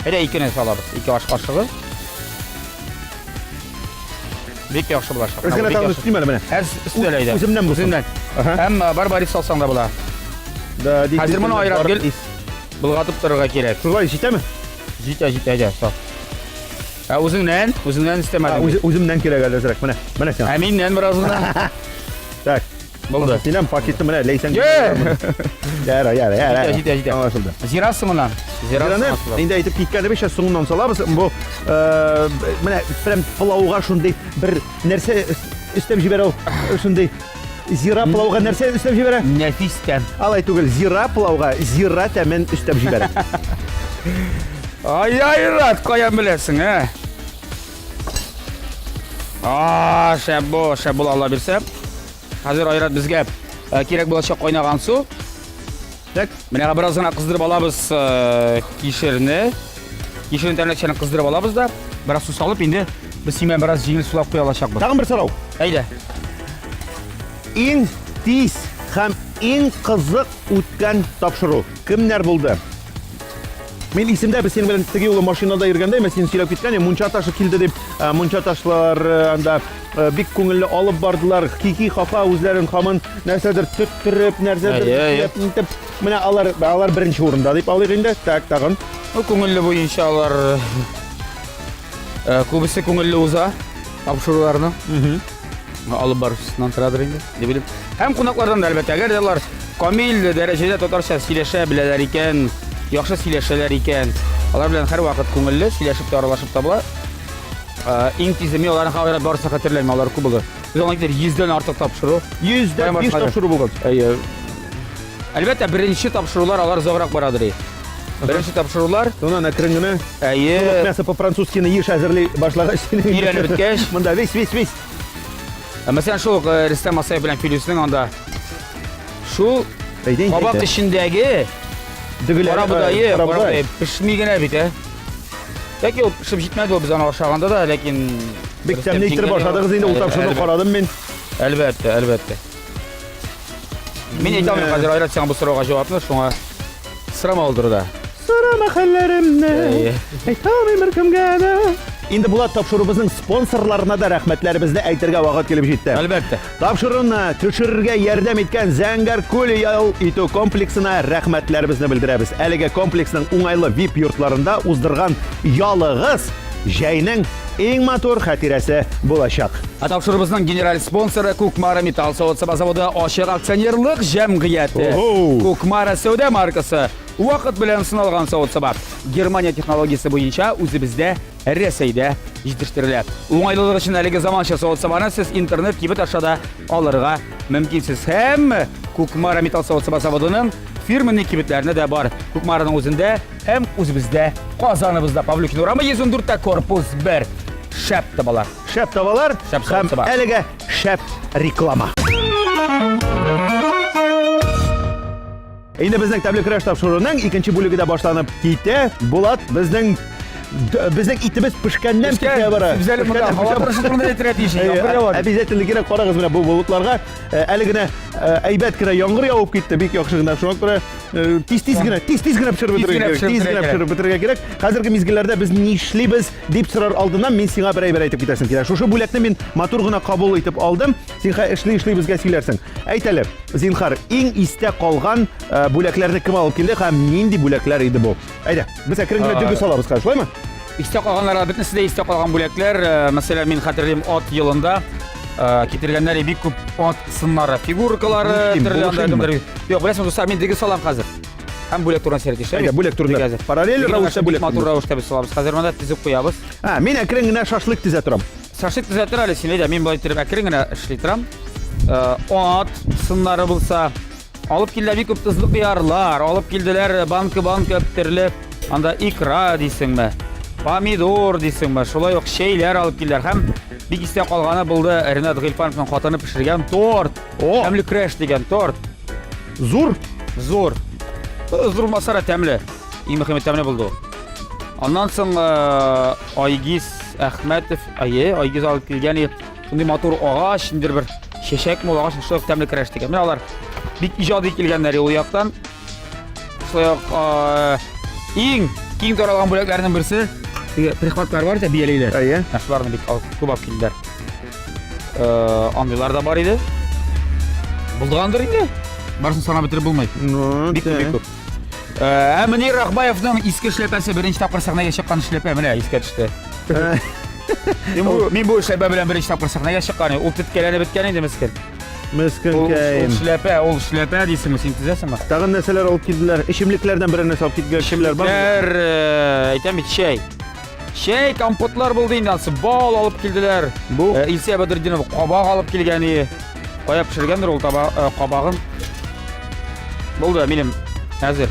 Әйдә икене салабыз. Ике аш кашыгы. Бик яхшы була. Без генә тагын өстим әле менә. Әз өстәл әйдә. Үземнән булсын. Үземнән. Һәм э, барбарис салсаң да була. Да, Хәзер моны айрат гел болгатып торырга кирәк. Шулай җитәме? Җитә, җитә, әйдә, сал. Ә үзеңнән, үзеңнән өстәмәдең. Үз, үземнән кирәк әле әзрәк. Менә, менә сиңа. Ә миннән бераз гына. Так. Булды. Синәм пакетны менә ләйсән. Яра, яра, яра. Җитә, җитә, җитә. Аңлашылды. Зира соңыннан. Зираны инде әйтеп киткәнебезчә соңыннан салабыз. Бу э, менә прям пылауга шундый бер нәрсә өстәп җибәрә ул. Шундый зира пылауга нәрсә өстәп җибәрә? Нәфис тәм. Алай түгел, зира пылауга зира тәмен өстәп җибәрә. Ай, Айрат, каян беләсең, ә? А, шәп бу, шәп була Алла бирсә. Хәзер Айрат безгә э, кирәк булачак кайнаган су. Так, менә бераз гына кыздырып алабыз э, кишерне. Кишерне тәмләкчәне кыздырып алабыз да, бераз су салып инде без синең бераз җиңел сулап куя алачакбыз. Тагын бер сорау. Әйдә. Иң тиз һәм иң кызык үткән тапшыру кемнәр булды? Мин исемдә, без синең белән теге юлы машинада йөргәндә, мен сине сөйләп киткән идем, мунча ташы килде дип, э, мунча ташлар э, анда э, бик күңелле алып бардылар, хихи хаха үзләрен хамын нәрсәдер төрттереп, нәрсәдер эшләп, нитеп. Менә алар алар беренче урында дип алыйк инде. Так, тагын. Ну, күңелле буенча алар күбесе күңелле уза тапшыруларны. Алып баручысыннан торадыр инде, дип уйлыйм. Һәм кунаклардан да, әлбәттә, әгәр дә алар камил дәрәҗәдә татарча сөйләшә беләләр икән, яхшы сөйләшәләр икән, алар белән һәрвакыт күңелле, сөйләшеп тә аралашып та була. Э, иң тизе мин аларның хәбәре барысын хәтерләмим, алар күп булды. Без аңа китер 100дән артык тапшыру. 100дән 5 тапшыру булган. Әйе. Әлбәттә, беренче тапшырулар алар озаграк барадыр. Беренче тапшырулар. Шуннан әкрен генә. Әйе. Мясо по-французски еш әзерли башлагач. Өйрәнеп беткәч. Монда весь, весь, весь. Ә мәсәлән, шул ук э, Рөстәм Асаев белән Филүснең анда шул кабак эчендәге кара бодае, кара бодае пешми генә бит, ә. Ләкин ул пешеп җитмәде ул без аны ашаганда да, ләкин бик тәмле итеп ашадыгыз инде, ул тапшыруны карадым мин. Әлбәттә, әлбәттә. Мин әйтә алмыйм хәзер Айрат сиңа бу сорауга җавапны, шуңа сорама ул турыда. Сорама хәлләремне, әйтә алмыйм беркемгә дә. Инде Булат тапшыруыбызның спонсорларына да рәхмәтләребезне әйтергә вакыт килеп җитте. Әлбәттә. Тапшыруны төшерергә ярдәм иткән Зәңгәр күл ял итү комплексына рәхмәтләребезне белдерәбез. Әлеге комплексның уңайлы VIP йортларында уздырган ялыгыз җәйнең иң матур хатирәсе булачак. Ә тапшыруыбызның генераль спонсоры Кукмара металл савыт-саба заводы ачык акционерлык җәмгыяте. Кукмара сәүдә маркасы вакыт белән сыналган савыт-саба. Германия технологиясе буенча үзебездә Рәсәйдә җитештерелә. Уңайлылык өчен әлеге заманча савыт-сабаны сез интернет кибет аша да алырга мөмкинсез. Һәм Кукмара металл савыт-саба заводының фирменный кибетләренә дә бар. Кукмараның үзендә һәм үзебездә Казаныбызда Павлюхин урамы 114 корпус 1. Шәп табалар. Шәп табалар. Шәп һәм әлегә шәп реклама. Инде безнең тәмле көрәш тапшыруының икенче бүлеге дә башланып китә. Булат, безнең безнең итебез пешкәннән пешә бара. Без әле монда һава торышы турында әйтергә тиеш. Яңгыр ява. Обязательно кирәк, карагыз менә бу болытларга. Әле генә әйбәт кенә яңгыр явып китте, бик яхшы гына. Шуңа күрә тиз-тиз генә, тиз-тиз генә пешереп бетерергә кирәк. Тиз генә пешереп бетерергә кирәк. Хәзерге мизгелләрдә без нишлибез дип сорар алдыннан мин сиңа бер әйбер әйтеп китәсем килә. Шушы бүләкне мин матур гына кабул итеп алдым. Син хәзер эшли-эшли безгә сөйләрсең. Әйт әле, зинхар, иң истә калган э, бүләкләрне кем алып килде һәм нинди бүләкләр иде бу? Әйдә, без әкрен генә дөге салабыз хәзер, шулаймы? Истә калганнар бөтенесе дә истә калган бүләкләр. Э, мәсәлән, мин хәтерлим, ат елында э, китергәннәр бик күп ат сыннары, фигуркалары, төрле анда. Юк, беләсең, дуслар, мин дөге салам хәзер. Һәм бүләк турында сөйләп китәм. Әйдә, бүләк турында. Параллель рәвештә бүләк. Матур рәвештә без салабыз. Хәзер монда тезеп куябыз. А, мин әкрен генә шашлык тезә торам. Шашлык төзәтер әле син, әйдә, мин болай иттереп әкрен генә эшли торам. Э, ат сыннары булса, алып килделәр бик күп тозлы кыярлар, алып килделәр банка-банка төрле анда икра дисеңме, помидор дисеңме, шулай ук чәйләр алып килделәр. Һәм бик истә калганы булды Ренат Гыйльфановның хатыны пешергән торт. О! Тәмле көрәш дигән торт. Зур? Зур. Зур булмаса да тәмле. Иң мөһиме тәмле булды ул. Аннан соң э, Айгиз Әхмәтов, әйе, Айгиз алып килгән и шундый матур агач, ниндидер бер чәчәкме ул агач, шулай ук тәмле көрәш дигән. Менә алар бик иҗади килгәннәр ул яктан. Шулай ук э, иң киң таралган бүләкләрнең берсе теге прихваткалар бар иде, бияләйләр. Әйе. Менә шуларны бик алып, күп алып килделәр. Э, андыйлар да бар иде. Булдыгандыр инде. Барысын санап бетереп булмый. Ну, Бик күп, бик күп. Ә Мөнир Рахбаевның иске эшләпәсе беренче тапкыр сәхнәгә чыккан эшләпә менә искә төште. Мин бу мин бу эшләпә белән беренче тапкыр сәхнәгә чыккан. Ул теткәләнеп беткән инде мескен. Мескенкәем. Ул эшләпә, ул эшләпә дисеңме, син төзәсеңме? Тагын нәрсәләр алып килделәр? Эчемлекләрдән берәр нәрсә алып килгән кешеләр бармы? Эчемлекләр, э, әйтәм бит, чәй. Чәй, компотлар булды инде, ансы бал алып килделәр. Бу э, Илсөя Бәдретдинова кабак алып килгән и. Кая пешергәндер ул таба э, кабагын. Булды, минем әзер.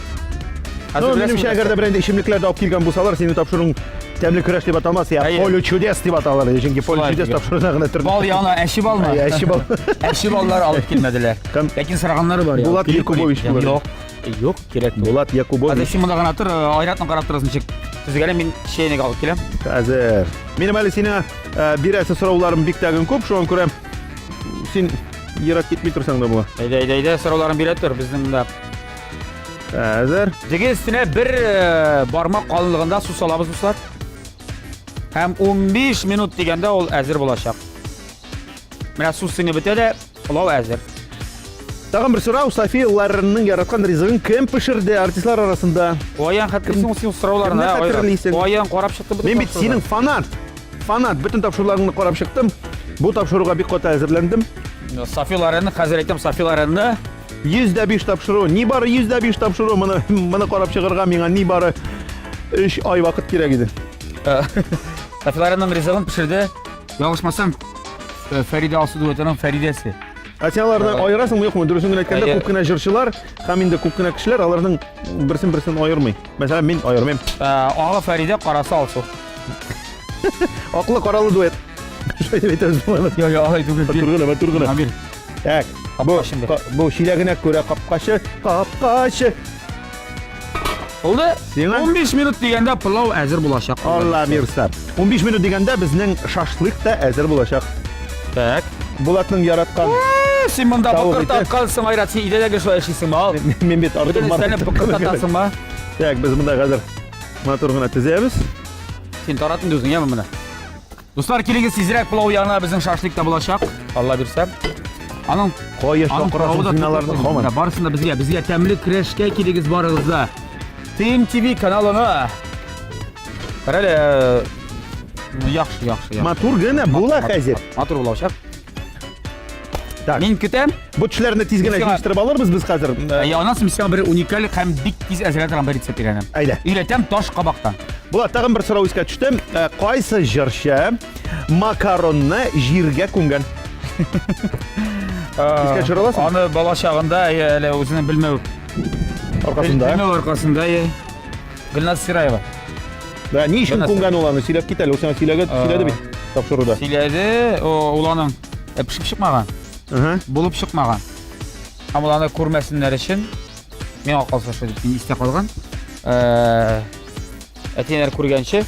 Ну, минемчә, әгәр дә берәр эчемлекләр дә алып килгән булсалар, синең тапшыруың тәмле көрәш дип аталмас, я поле чудес дип аталар. Чөнки поле чудес тапшыруына гына төрле. Бал яна, әче балмы? Әче бал. Әче баллар алып килмәделәр. Ләкин сораганнары бар. Булат Якубович булыр. Юк. Юк, кирәк. Булат Якубович. Хәзер син монда гына тор, Айратны карап торасың ничек. Төзегәле мин чәйнек алып киләм. Хәзер. Минем әле сиңа бирәсе сорауларым бик тәген күп, шуңа күрә син ерак китми торсаң да була. Әйдә, әйдә, әйдә, сорауларын бирә тор, безнең монда. Хәзер. Дөге өстенә бер э, бармак калынлыгында су салабыз, дуслар. Һәм 15 минут дигәндә ул әзер булачак. Менә су сеңеп бетә дә, пылау әзер. Тагын бер сорау, София Ларенның яраткан ризыгын кем пешерде артистлар арасында? Каян хәтерлисең син сорауларны? Кемне хәтерлисең? Каян карап чыктым бөтен Мин бит синең фанат. Фанат, бөтен тапшыруларыңны карап чыктым. Бу тапшыруга бик каты әзерләндем. Софи Лоренны хәзер әйтәм, Софи Лоренны 105 тапшыру, нибары 105 тапшыру, моны моны карап чыгарга миңа нибары 3 ай вакыт кирәк иде. Софи Лоренның ризыгын пешерде. Ялгышмасам, э, Фәридә Алсу дуэтының Фәридәсе. Ә син аларны аерасыңмы юкмы? Дөресен генә әйткәндә, күп кенә җырчылар һәм инде күп кенә кешеләр аларның берсен берсен аермый. Мәсәлән, мин аермыйм. Э, Агы Фәридә, карасы Алсу. Аклы каралы дуэт. Шулай дип әйтәбез болай. Юк, юк, алай түгел. Матур гына, матур гына. Амир. Так, бу бу чиләгенә күрә капкачы, капкачы. Булды. Сиңа 15 минут дигәндә пылау әзер булачак. Алла бирса. 15 минут дигәндә безнең шашлык та әзер булачак. Так. Булатның яраткан. Син монда быкырдаткансың, Айрат, син өйдә дә гел шулай эшлисеңме, ал? Мин бит Артур Бөтен өстәлне быкырдатасыңмы? Так, без монда хәзер матур гына тезәбез. Син тарат инде үзең, яме моны. Дуслар, килегез тизрәк пылау янына безнең шашлык та булачак. Алла бирсә. Аның кая чакырасың син аларны һаман? Барысын да безгә, безгә тәмле көрәшкә килегез барыгыз да. Team TV каналына. Карале, ну яхшы, яхшы, яхшы. Матур гына була хәзер. Матур булачак. Так. Мин көтәм. Бу төшләрне тиз генә җыештырып алырбыз без хәзер. Ә аннан соң сиңа бер уникаль һәм бик тиз әзерләнә торган бер рецепт өйрәнәм. Әйдә. Өйрәтәм таш кабактан. Булат, тагын бер сорау искә төште. Э, кайсы җырчы макаронны җиргә күмгән? Искә төшерә аласыңмы? Аны бала чагында әле үзенең белмәү аркасында. Белмәү аркасында. Гөлназ Сираева. Да, ни өчен күмгән ул аны? Сөйләп кит әле, ул сиңа сөйләгән, сөйләде бит тапшыруда. Сөйләде, ул аның э, пешеп чыкмаган. Булып чыкмаган. Һәм ул аны күрмәсеннәр өчен. Миңа калса шулай дип истә калган. Э, әти-әниләр күргәнче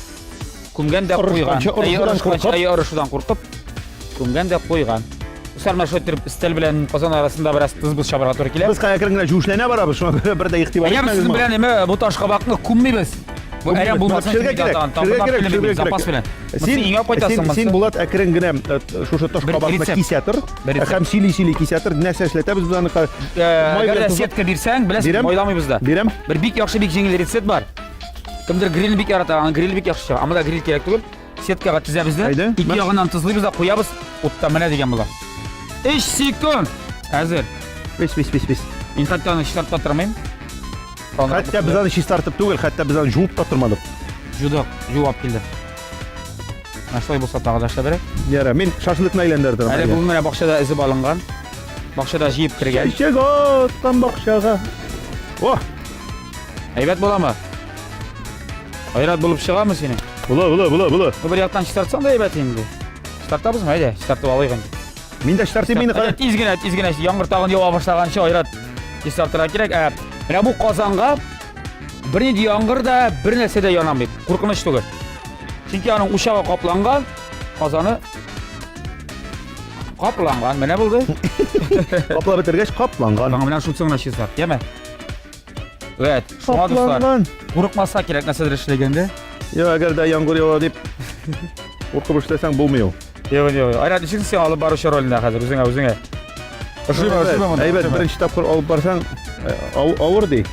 күмгән дә куйган. Әй, орышудан куркып, күмгән дә куйган. Дуслар, менә шулай итеп өстәл белән казан арасында бераз тыз-быз чабарга туры килә. Без әкрен генә җүшләнә барабыз, шуңа күрә бер дә игътибар итмәгез. Әгәр сезнең белән эме бу ташкабакны күммибез. Бу әрәм булмасын өчен кирәк, кирәк, запас белән. Син өйгә кайтасың. Син, Булат, әкрен генә э, шушы ташкабакны кисә тор. Һәм сөйли-сөйли кисә тор. Нәрсә эшләтәбез без аны? Э, әгәр дә сетка бирсәң, беләсең, майламыйбыз да. Бирәм. Бер бик яхшы, бик җиңел рецепт бар. Кемдер гриль бик ярата, аны гриль бик яхшы чыга. Анда гриль кирәк түгел. Сеткага тезәбез дә, Әйдә, ике мә. ягыннан тозлыйбыз да куябыз. Утта менә дигән була. 3 секунд. Әзер. Весь, весь, весь, весь. Мин хәтта аны чистартып та тормыйм. Хәтта без аны чистартып түгел, хәтта без аны жуып та тормадык. Жудык, жуып килде. Менә шулай булса тагы да шәбрәк. Яра, мин шашлыкны әйләндердем. Әле бүген менә бакчада эзе алынган. Бакчада җыеп кергән. Чәчәк аткан бакчага. О! Әйбәт буламы? Айрат булып чыгамы синең? Була, була, була, була. Ну, бер яктан чистартсаң да әйбәт инде. Чистартабызмы? Әйдә, чистартып алыйк инде. Мин дә чистартыйм инде. Әйдә, тиз генә, тиз генә. Яңгыр тагын ява башлаганчы Айрат чистартырга кирәк. Ә, менә бу казанга бернинди яңгыр да, бер нәрсә дә янамый. Куркыныч түгел. Чөнки аның учагы капланган, казаны капланган. Менә булды. Каплап бетергәч, капланган. Аңа менә шунысы гына чистарт, яме? Вәт, шуңа дуслар, курыкмаска кирәк нәрсәдер эшләгәндә. Юк, әгәр дә яңгыр ява дип куркып эшләсәң булмый ул. Юк, юк. Айрат, ничек син алып баручы ролендә хәзер үзеңә, үзеңә? Ошыймы, ошыймы монда? Әйбәт, беренче тапкыр алып барсаң, э, авыр ди.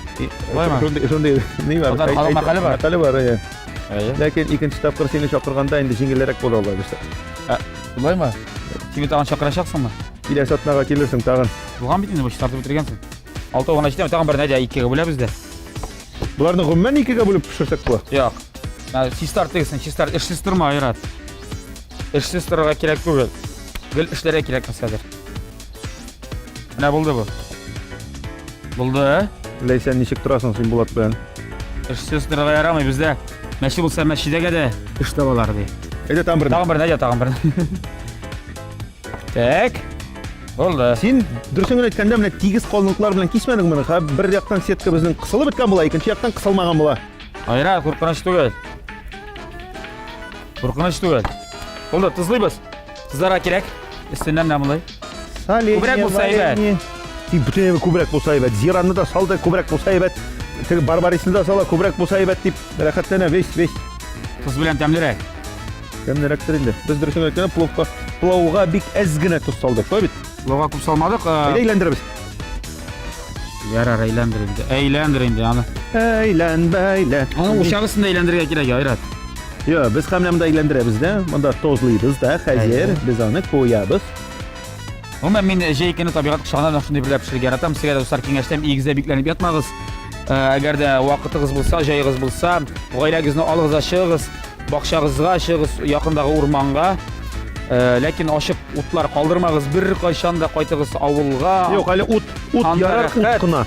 Шундый, шундый ни бар? Татар халык мәкале бар. Мәкале бар, әйе. Ләкин икенче тапкыр сине чакырганда инде җиңелрәк була алай булса. Ә, шулаймы? Син тагын чакырачаксыңмы? Киләсе атнага килерсең тагын. Булган бит инде бу, чистартып бетергәнсең. Алтау гына җитәме? Тагын бер нәдә икегә бүләбез дә. Боларны гомумән икегә бүлеп пешерсәк була. Юк. Чистарт дигесен, чистарт. Эшсез торма, Айрат. Эшсез торырга кирәк түгел. Гел эшләргә кирәк нәрсәдер. Менә булды бу. Булды, ә? Ләйсән, ничек торасың син Булат белән? Эшсез торырга ярамый бездә. Мәче булса мәчедәгә дә эш табалар ди. Әйдә тагын бер. Тагын бер, әйдә тагын бер. Так. Булды. Син дөресен генә әйткәндә менә тигез калынлыклар белән кисмәдең моны. Ха, бер яктан сетка безнең кысылып беткән була, икенче яктан кысылмаган була. Айра, куркыныч түгел. Куркыныч түгел. Булды, тозлыйбыз. Тозларга кирәк. Өстеннән менә болай. Соленье, Күбрәк булса әйбәт. варенье. Тик бөтен әйбер күбрәк булса әйбәт. Зираны да сал да күбрәк булса әйбәт. Теге барбарисны да сала күбрәк булса әйбәт дип рәхәтләнә весь, весь. Тоз белән тәмлерәк. Тәмлерәктер инде. Без дөресен әйткәндә пловка, плауга бик әз генә тоз салдык, шулай бит? Плауга күп салмадык. Әйдә әйләндерәбез. Ярар, әйләндер инде. Әйләндер инде аны. Әйлән, бәйлән. Аны учак өстендә әйләндерергә кирәк, Айрат. Йо, без һәм монда әйләндерәбез дә, монда тозлыйбыз да, хәзер без аны куябыз. Гомумән, мин җәй көне табигать кочагында менә шундый берләп пешерергә яратам. Сезгә дә, дуслар, киңәш итәм, өегездә бикләнеп ятмагыз. Э, әгәр дә вакытыгыз булса, җаегыз булса, гаиләгезне алыгыз да чыгыгыз, бакчагызга чыгыгыз, якындагы урманга. Э, ләкин ачык утлар калдырмагыз, беркайчан да кайтыгыз авылга. Юк, әле ут, ут Анда ярар, ут рәхәт. кына.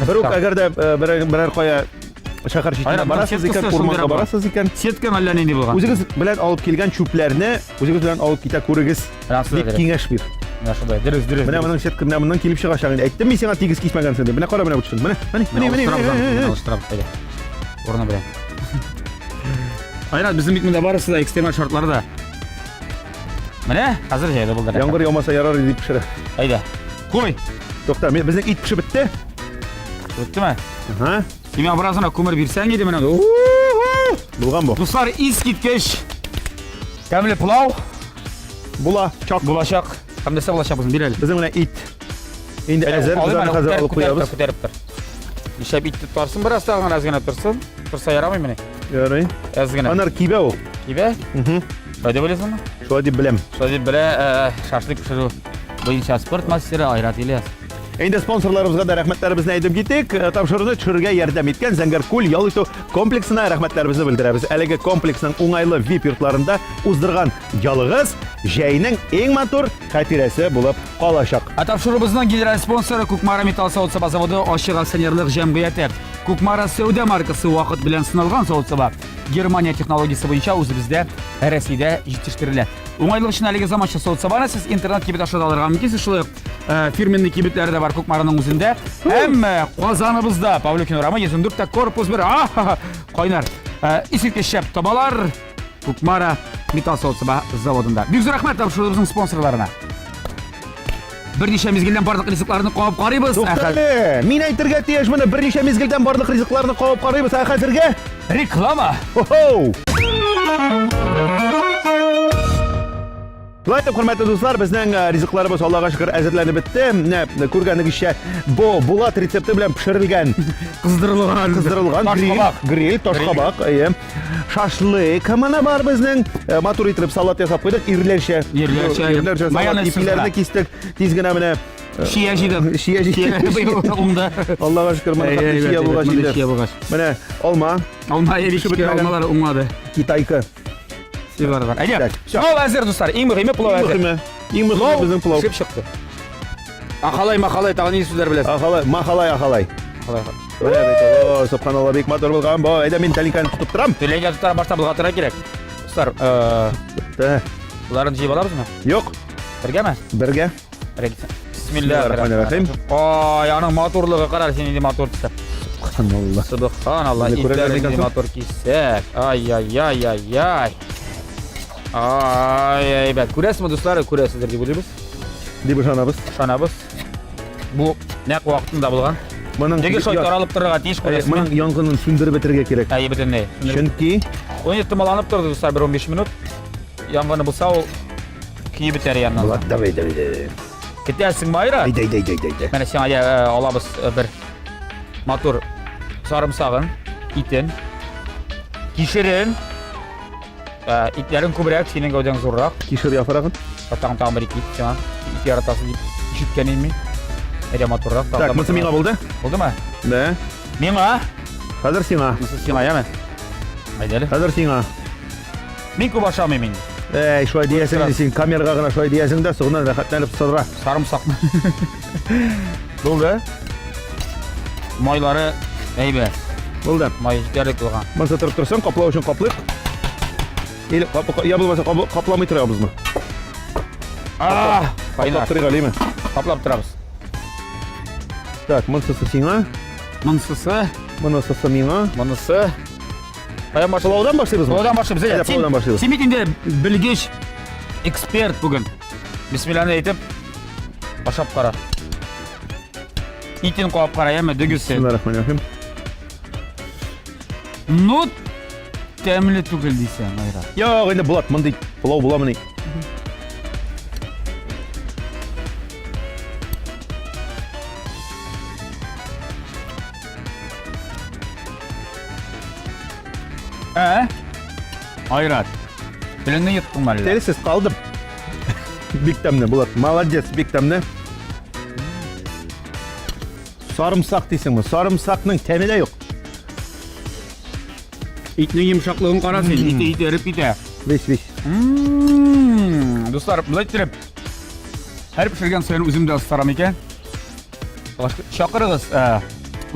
Бер үк әгәр дә э, берәр берәр кая шәһәр читенә Айрат, барасыз икән, сеткасы урманга шундыйрак була. барасыз икән, Сетка әллә нинди булган. үзегез белән алып килгән чүпләрне үзегез белән алып китә күрегез. Менә Дип киңәш бир. Менә шулай. Дөрес, дөрес. Менә моның сетка менә моннан килеп чыгачак инде. Әйттем мин сиңа тигез кисмәгәнсең дип. Менә кара менә бу төшен. Менә, менә, менә, менә. Менә алыштырабыз, әйдә. Урыны белән. Айрат, безнең бит монда барысы да экстремаль шартларда. Менә, хәзер җайлы булды. Яңгыр яумаса ярар дип пешерә. Әйдә. Куй. Тукта, безнең ит пешеп бетте. Беттеме? Ага. Син миңа бераз гына күмер бирсәң иде менә. Булган бу. Дуслар, искиткеч тәмле пылау. Була, чак. Булачак. Һәм нәрсә булачак безнең? Бир әле. Безнең менә ит. Инде әзер, без аны хәзер алып куябыз. Күтәреп тор. Нишләп ит тотарсың бераз тагын әз генә торсын. Торса ярамый мени? Ярый. Әз генә. Анар кибә ул. Кибә? Угу. Шулай дип уйлыйсыңмы? Шулай дип беләм. Шулай дип белә, э, шашлык пешерү буенча спорт мастеры Айрат Ильяс. Инде спонсорларыбызга да рәхмәтләребезне әйтеп китик. Э, тапшыруны төшерергә ярдәм иткән Зәңгәр күл ял итү комплексына рәхмәтләребезне белдерәбез. Әлеге комплексның уңайлы VIP йортларында уздырган ялыгыз җәйнең иң матур хатирәсе булып калачак. Ә тапшыруыбызның генераль спонсоры Кукмара металл савыт-саба заводы ачык акционерлык җәмгыяте. Кукмара сәүдә маркасы вакыт белән сыналган савыт-саба. Германия технологиясе буенча үзебездә Россиядә җитештерелә. Уңайлык өчен әлеге заманча савыт-сабаны сез интернет кибет аша да алырга мөмкинсез. Шулай ук э, фирменный кибетләре дә бар Кукмараның үзендә. Һәм э, Казаныбызда Павлюкин урамы 114 тә корпус 1. Ахаха, кайнар. Э, Искиткеч шәп табалар. Кукмара металл савыт-саба заводында. Бик зур рәхмәт тапшыруыбызның спонсорларына. Берничә мизгелдән барлык ризыкларны кабып карыйбыз. Ә Тукта әле, мин әйтергә тиеш моны. Берничә мизгелдән барлык ризыкларны кабып карыйбыз. Ә хәзергә реклама. Хо-хоу! Шулай итеп, хөрмәтле дуслар, безнең э, ризыкларыбыз Аллага шөкер әзерләнеп бетте. Менә э, күргәнегезчә, бу Булат рецепты белән пешерелгән, Кыздырылган. кыздырылган гриль, Ташкабак. гриль, ташкабак, әйе. Шашлык менә бар безнең. Э, матур итеп салат ясап куйдык, ирләрчә. Ирләрчә. Ирләрчә салат, Майонез ипиләрне сызгыра. кистек. Тиз генә менә э, Чия җыйдык. Чия җыйдык. Уңда. Аллага шөкер, менә хәтле чия булгач инде. Чия булгач. Менә алма, Алма Пешеп бетмәгән. алмалар уңмады. китайка. Сыйлар бар. Әйдә. Так, всё. Пылау әзер, дуслар. Иң мөһиме пылау Иң әзер. мөһиме, иң мөһиме безнең пылау. Пешеп чыкты. Ахалай, махалай, тагын нинди сүзләр беләсез? Ахалай, махалай, ахалай. Ахалай. Менә бит, о, субханалла, бик матур булган бу. Әйдә, мин тәлинкәне тотып торам. Тәлинкә тотар, башта болгатырга кирәк. Дуслар, э, Та, боларын җыеп алабызмы? Юк, Бергәме? бергә. Бисмиллахир-рахманир-рахим. Ай, аның матурлыгы кара, син нинди матур төстә. Субханалла. Субханалла, Менә күрәләр итләре микән нинди соң? матур кисәк. Ай-яй-яй-яй-яй. Ай, әйбәт. Күрәсезме, дуслар? Күрәсездер дип уйлыйбыз. Дип ышанабыз. Ышанабыз. Бу нәкъ вакытында булган. Моның Теге шулай я- таралып торырга тиеш, Э, күрәсезме? Моның янгынын сүндереп бетерергә кирәк. Әйе, бөтенләй. Чөнки Ул инде томаланып торды, дуслар, бер 15 минут. Янгыны булса, ул көеп бетәр яннан. Булат, давай, давай, давай. Көтәсеңме, Айра? Әйдә, әйдә, әйдә, әйдә. Менә сиңа я, э, алабыз э, бер матур сарымсагын, итен, кишерен. Э, итләрең күбрәк, синең гәүдәң зуррак. Кишер яфрагын. Тагын тагын бер ике ит сиңа. Ит яратасың дип ишеткән идем мин. Әйдә матуррак. тагын Так, да монысы миңа матуррак. булды. Булдымы? Да. Миңа. Хәзер сиңа. Монысы сиңа, яме? Әйдә әле. Хәзер сиңа. Мин күп ашамыйм инде. Әй, шулай диясең инде син камерага гына шулай диясең дә, соңыннан рәхәтләнеп сыдыра. Сарымсакны. Булды. Майлары әйбәт. Булды. Май җитәрлек булган. Монысы торып торсын, каплау өчен каплыйк. Или я булмаса капламый торабызмы? А, Каплап торыйк әлеме? Каплап торабыз. Так, монысы сиңа. Монысы. Монысы миңа. Монысы. Каян башлыйбыз? Пылаудан башлыйбызмы? Пылаудан башлыйбыз. Әйдә, пылаудан башлыйбыз. Син бит инде белгеч, эксперт бүген. Бисмилланы әйтеп, ашап кара. Итен кабып кара, яме, дөгесе. Бисмиллахир-рахманир-рахим. Ну, тәмле түгел дисәң, Айрат. Юк, инде Булат, мондый пылау буламыни? Ә? Айрат, телеңне йоттыңмы әллә? Телсез калдым. Бик тәмле, Булат. Молодец, бик тәмле. Сарымсак дисеңме? Сарымсакның тәме дә юк. Итнең йомшаклыгын кара син, ите ите эреп китә. Весь, весь. Дуслар, болай иттереп, һәр пешергән саен үзем дә остарам икән. Чакырыгыз, э,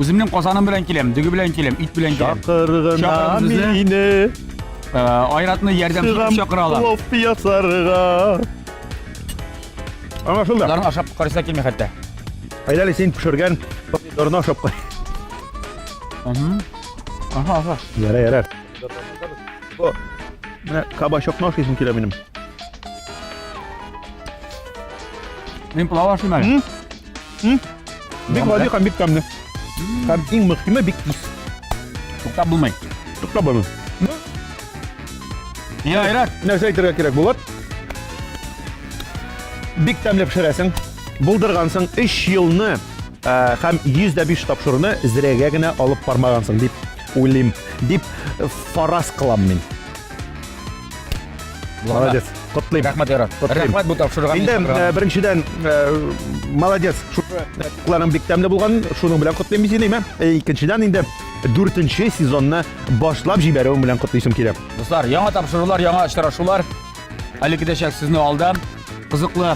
үземнең казаным белән киләм, дөге белән киләм, ит белән киләм. Чакыр гына мине. Э, Айратны ярдәмче итеп чакыра алам. Плов ясарга. Аңлашылды. Аларны ашап карыйсы килми хәтта. Әйдә әле син пешергән помидорны ашап кай. Аха, аха. Ярар, ярар. Бу менә кабачокны ашыйсым килә минем. Мин пылау ашыйм әле. Бик гади һәм бик тәмле. Һәм иң мөһиме бик тиз. Туктап булмый. Туктап булмый. Я, Айрат. Нәрсә әйтергә кирәк булат? Бик тәмле пешерәсең. Булдыргансың 3 елны э, һәм 105 тапшыруны зрәгә генә алып бармагансың дип уйлыйм, дип фараз кылам мин. Молодец. Котлыйм. Рәхмәт, Ярат. Котлыйм. Рәхмәт бу тапшыруга. Инде э, беренчедән э, молодец. Шушы ризыкларың бик тәмле булган, шуның белән котлыйм мин сине, әйме? Икенчедән инде дүртенче сезонны башлап җибәрүең белән котлыйсым килә. Дуслар, яңа тапшырулар, яңа очрашулар әле көтәчәк сезне алда. Кызыклы,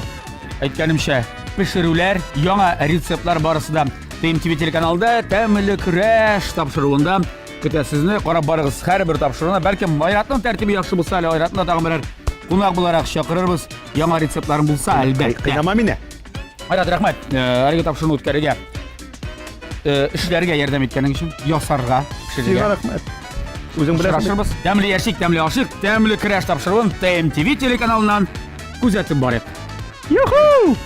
әйткәнемчә, пешерүләр, яңа рецептлар барысы да. ТМТВ телеканалында Тәмле көрәш тапшыруында көтә сезне. Карап барыгыз һәрбер тапшыруына. Бәлкем Айратның тәртибе яхшы булса, әле Айратны да тагын берәр кунак буларак чакырырбыз. Яңа рецептларың булса, әлбәттә. Кыйнама мине. Айрат, рәхмәт. Э, әлеге тапшыруны үткәрергә, э, эшләргә ярдәм иткәнең өчен, ясарга, пешерергә. Сиңа рәхмәт. Үзең беләсең. Очрашырбыз. Тәмле яшик, тәмле ашыйк, тәмле көрәш тапшыруын ТМТВ телеканалыннан күзәтеп барыйк. Юху!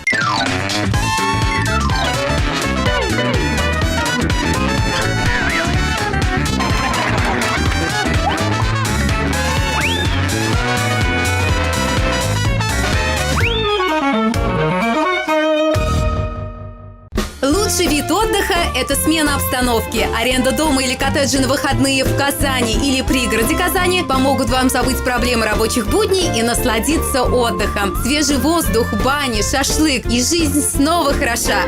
Лучший вид отдыха – это смена обстановки. Аренда дома или коттеджа на выходные в Казани или пригороде Казани помогут вам забыть проблемы рабочих будней и насладиться отдыхом. Свежий воздух, бани, шашлык и жизнь снова хороша.